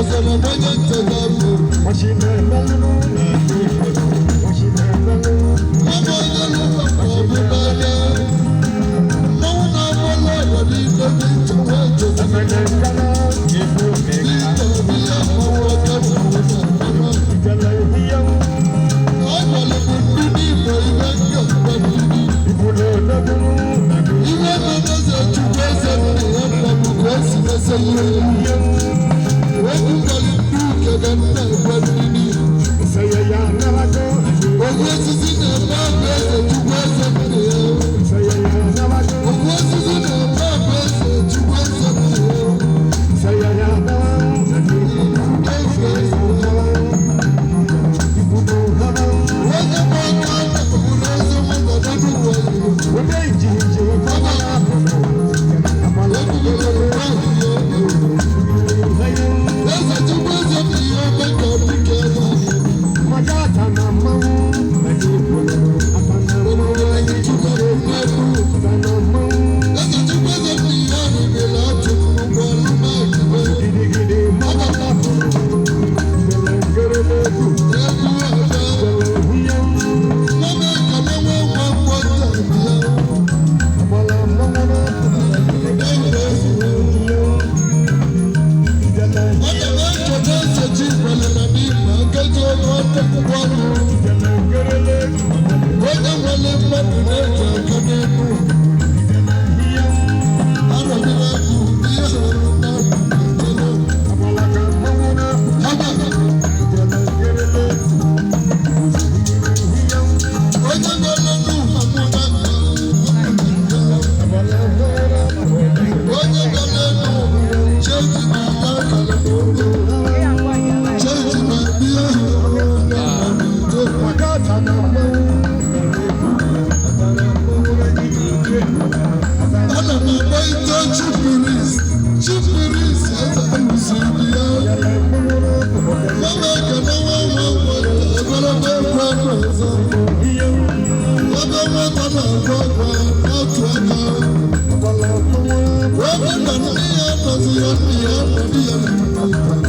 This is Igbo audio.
Ọsọrọ onye ntega bụ ọbụ onye lụkọ ma ọ bụ n'anya. Mmanwụ na-agbala ọrịa niile dị nche wee cheta. Ike obi ya mmanwụ aka mmanwụ na-agbala. Ọ gwara m ndị n'Igbo ibe ndị ọgbọ niile. Ihe mere eze Chukwu eze nna ya mma bụ ka o si mese ihe ya. Okwu gwara ndị uke ga nna gwa ndị n'Igbo. Ogwu osisi na-eme ọgụ eze Chukwu eze nna ya. Ogwu osisi na-eme ọgụ eze Chukwu eze nna ya. Onye bụ aka na-abụrụ eze mụ na n'elu ụwa ya. Eze Chukwu eze nna ya ome ka ọ dị ka ebe ahụ. Eze Chukwu eze nna ya rụnyere atụ nnukwu ọlụmagide. Egwu ọzọ. Mama ekele nwa nwa nwa nta ya. Ana m echeta eze chi gwara na n'ime nkeji ọnụ ọtụtụ ọnụ. Onye nwere mmadụ na-eji aka n'elu. Arọbịrị akụ ihe ọrụ na-ejele. Haba. Onye nwere n'ụwa mụ na nna. Onye nwere n'ụwa cheji na ya akara n'obi. Cheji na ihe ọrụ na-ejele. Ana m akpọ ite chipiris chipiris eze alụsiri ya. Mama ekene nwa nwa nwa ebelebe ekwe ekwe ọzọ.